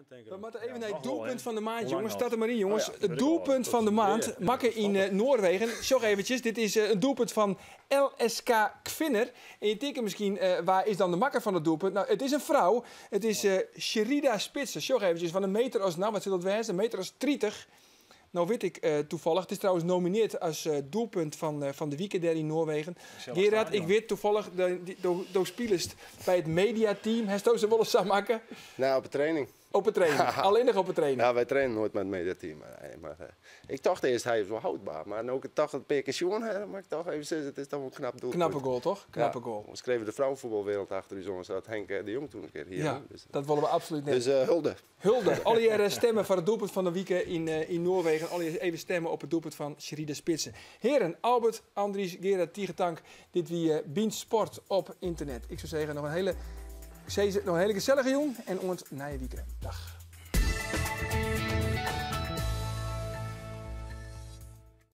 We moatte even nei it doelpunt fan de maand, jonges. Start der mar yn, jonges. Oh it doelpunt fan de maand makke yn eh, Noarwegen. Sjoch eventsjes, dit is eh, in doelpunt fan LSK Kvinner. En je tinke miskien, eh, wa is dan de makker fan it doelpunt? Nou, it is in frou. It is Sherida Spitse. Sjoch eventsjes, fan in meter as, nou, wat sil dat wêze? In meter as 30. Nou wit ik uh, toevallig, it is trouwens nominearre as uh, doelpunt fan, uh, fan de wike dêr yn Noarwegen. Gerard, ik wit tafallich, do spilest by it mediateam. Hasto se wolris sa makke? Nou, op de training. Op de training. Allinnich op de training. Ja, wy traine noait mei it mediateam. Maar, maar ik tocht earst, hy is wol houdber. Mar no ik it toch in pear kear sjoen ha, moat ik toch even sizze, it is toch wol in knap doelpunt. Knappe goal, toch? Knappe ja. goal. We skreven de vrouwenvoetbalwereld achter ús oan, sa't Henk de Jong toen in kear hie. Ja, dus, dat wolle we absolút net. Dus hulde. Hulde. Allegearre stimme foar it doelpunt fan de wike yn, yn Noarwegen. Allegearre even stimme op it doelpunt fan Sherida Spitse. Hearen, Albert, Andries, Gerard, tige tank. Dit wie Bynt Sport op ynternet. Ik soe sizze, noch in hiele, noch in hiele gesellige jûn en oant nije wike. Dag.